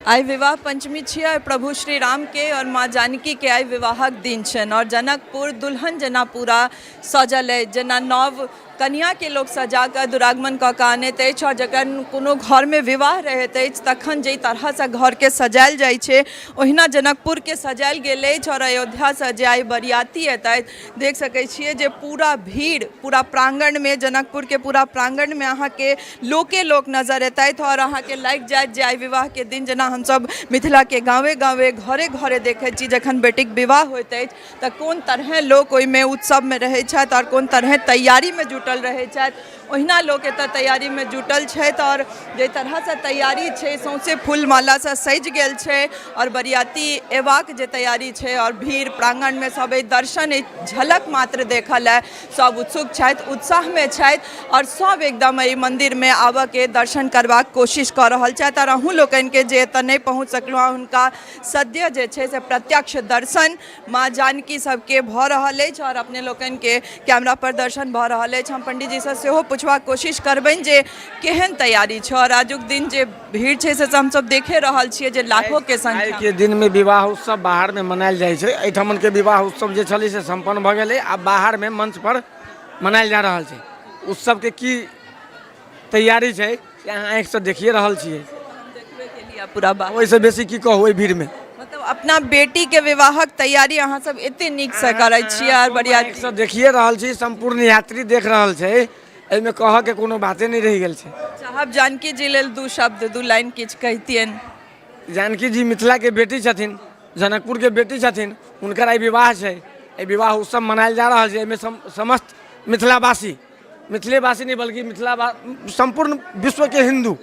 आइ विवाह पंचमी छियै। प्रभु श्री राम के और माँ जानकी के आइ विवाहक दिन छनि और जनकपुर दुल्हन जेना पूरा सजल अछि, जेना नव कनियाके लोक सजा कऽ दुरागमन कऽ कऽ आनैत अछि और जखन कोनो घरमे विवाह रहैत अछि तखन जाहि तरहसँ घरके सजायल जाइ छै, ओहिना जनकपुरके सजायल गेल अछि। और अयोध्यासँ जे आइ बरियाती एतथि, देख सकै छियै जे पूरा भीड़ पूरा प्राङ्गणमे, जनकपुरके पूरा प्राङ्गणमे अहाँके लोके लोक नजर एतथि और अहाँके लागि जायत जे आइ विवाहके दिन, जेना हमसभ मिथिलाके गाँवे गाँवे घरे घरे देखै छी, जखन बेटीके विवाह होइत अछि तऽ कोन तरहे लोक ओहिमे उत्सवमे रहै छथि आओर कोन तरहे तैयारीमे जुटल रहै छथि, ओहिना लोक एतऽ तैयारीमे जुटल छथि। आओर जाहि तरहसँ तैयारी छै, सौँसे फूल मालासँ सजि गेल छै आओर बरियाती अयबाक जे तैयारी छै आओर भीड़ प्राङ्गणमे सब एहि दर्शन, एहि झलक मात्र देखऽ लए सब उत्सुक छथि, उत्साहमे छथि आओर सब एकदम एहि मन्दिरमे आबऽके, दर्शन करबाक कोशिश कऽ रहल छथि। आओर अहूँ लोकनिके जे एतऽ नहि पहुँच सकलहुँ हँ, हुनका सद्य जे छै से प्रत्यक्ष दर्शन माँ जानकी सबके भऽ रहल अछि आओर अपने लोकनिके कैमरा पर दर्शन भऽ रहल अछि। हम पंडीजीसँ सेहो पुछबाक कोशिश करबनि जे केहन तैयारी छै आओर आजुक दिन जे भीड़ छै से हमसब देखे रहल छियै जे लाखोके संख्या। आइके दिनमे विवाह उत्सव बाहरमे मनायल जाइ छै। एहिठामनके विवाह उत्सव जे छलै से सम्पन्न भऽ गेलै, आब बाहरमे मंच पर मनायल जा रहल छै। उत्सवके की तैयारी छै से अहाँ आँखिसँ देखिए रहल छियै। देखबे केलियै पूरा बात। ओहिसँ बेसी की कहू ओहि भीड़मे? मतलब अपना बेटीके विवाहक तैयारी अहाँ सब एते नीकसँ करै छियै आओर बढ़िया आँखिसँ देखिए रहल छी, सम्पूर्ण यात्री देख रहल छै, एहिमे कहऽके कोनो बाते नहि रहि गेल छै। चाहब जानकी जी लेल दू शब्द, दू लाइन किछु कहितियनि। जानकी जी मिथिलाके बेटी छथिन, जनकपुरके बेटी छथिन, हुनकर आइ विवाह छै, एहि विवाह उत्सव मनायल जा रहल छै। एहिमे समस्त मिथिलावासी, मिथिलेवासी नहि बल्कि मिथिला सम्पूर्ण विश्वके हिन्दू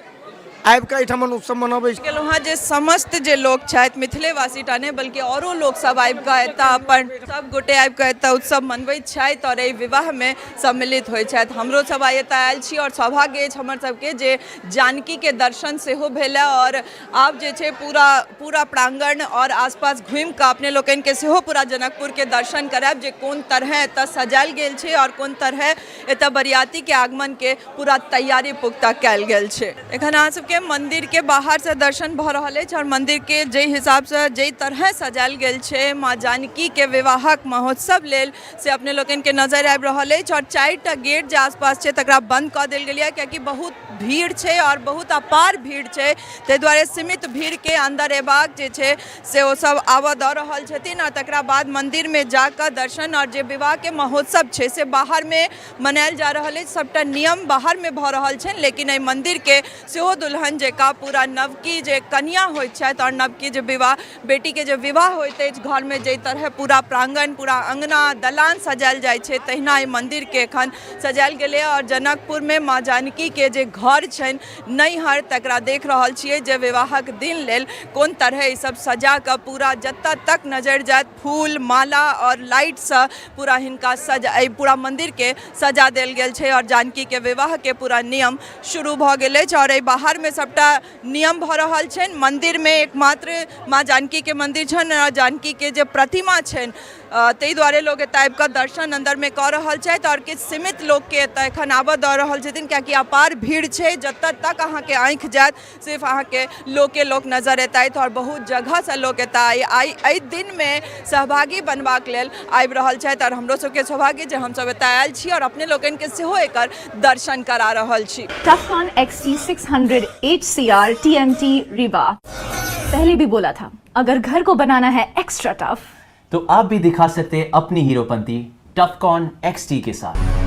आबि कऽ एहिठाम उत्सव मनबै छै। गेलहुँ हँ जे समस्त जे लोक छथि, मिथिलेवासी टा नहि बल्कि औरो लोकसभ आबि कऽ एतऽ अपन सभ गोटे आबि कऽ एतऽ उत्सव मनबैत छथि आओर एहि विवाहमे सम्मिलित होइत छथि। हमरो सब आइ एतऽ आयल छी आओर सौभाग्य अछि हमर सबके जे जानकीके दर्शन सेहो भेल आओर आब जे छै पूरा पूरा प्राङ्गण आओर आसपास घुमि कऽ अपने लोकनिके सेहो पूरा जनकपुरके दर्शन करायब जे कोन तरहे एतऽ सजायल गेल छै आओर कोन तरहे एतऽ बरियातीके आगमनके पूरा तैयारी पुख्ता कयल गेल छै। एखन अहाँ सबके मन्दिरके बाहरसँ दर्शन भऽ रहल अछि आओर मन्दिरके जाहि हिसाबसँ, जाहि तरहे सजायल गेल छै माँ जानकीके विवाहक महोत्सव लेल, से अपने लोकनिके नजरि आबि रहल अछि। आओर 4टा गेट जे आसपास छै तकरा बन्द कऽ देल गेल यऽ, कियाकि बहुत भीड़ छै आओर बहुत अपार भीड़ छै, ताहि दुआरे सीमित भीड़के अन्दर अयबाक जे छै से ओ सब आबऽ दऽ रहल छथिन। आओर तकरा बाद मन्दिरमे जाकऽ दर्शन आओर जे विवाहके महोत्सव छै से बाहरमे मनायल जा रहल अछि, सबटा नियम बाहरमे भऽ रहल छनि, लेकिन एहि मन्दिरके सेहो दुल्हन जकाँ पूरा नवकी जे कनिया होइत छथि आओर नवकी जे विवाह बेटीके जे विवाह होइत अछि घरमे, जाहि तरहे पूरा प्राङ्गण, पूरा अङ्गना दलान सजायल जाइ छै, तहिना एहि मन्दिरके एखन सजायल गेलैए। आओर जनकपुरमे माँ जानकीके जे घर छनि नैहर, तकरा देख रहल छियै जे विवाहक दिन लेल कोन तरहे ई सब सजा कऽ पूरा जतऽ तक नजरि जायत फूल माला आओर लाइटसँ पूरा हिनका सज एहि पूरा मन्दिरके सजा देल गेल छै आओर जानकीके विवाहके पूरा नियम शुरू भऽ गेल अछि। आओर एहि बाहरमे सबटा नियम भऽ रहल छनि। मन्दिरमे एकमात्र माँ जानकीके मन्दिर छनि आओर जानकीके जे प्रतिमा छनि, ताहि दुआरे लोक एतऽ आबि कऽ दर्शन अन्दरमे कऽ रहल छथि आओर किछु सीमित लोकके एतऽ एखन आबऽ दऽ रहल छथिन, कियाकि अपार भीड़ छै। जतऽ तक अहाँके आँखि जायत सिर्फ अहाँके लोके लोक नजर एतथि आओर बहुत जगहसँ लोक एतऽ आइ आइ एहि दिनमे सहभागी बनबाक लेल आबि रहल छथि। आओर हमरो सबके सौभाग्य जे हमसब एतऽ आयल छी आओर अपने लोकनिके सेहो एकर दर्शन करा रहल छी। Tufcon XT600 HCR TMT Rewa। पहले भी बोला था, अगर घर को बनाना है एक्स्ट्रा टफ तो आप भी दिखा सकते हैं अपनी हीरोपंती टफकॉन XT के साथ।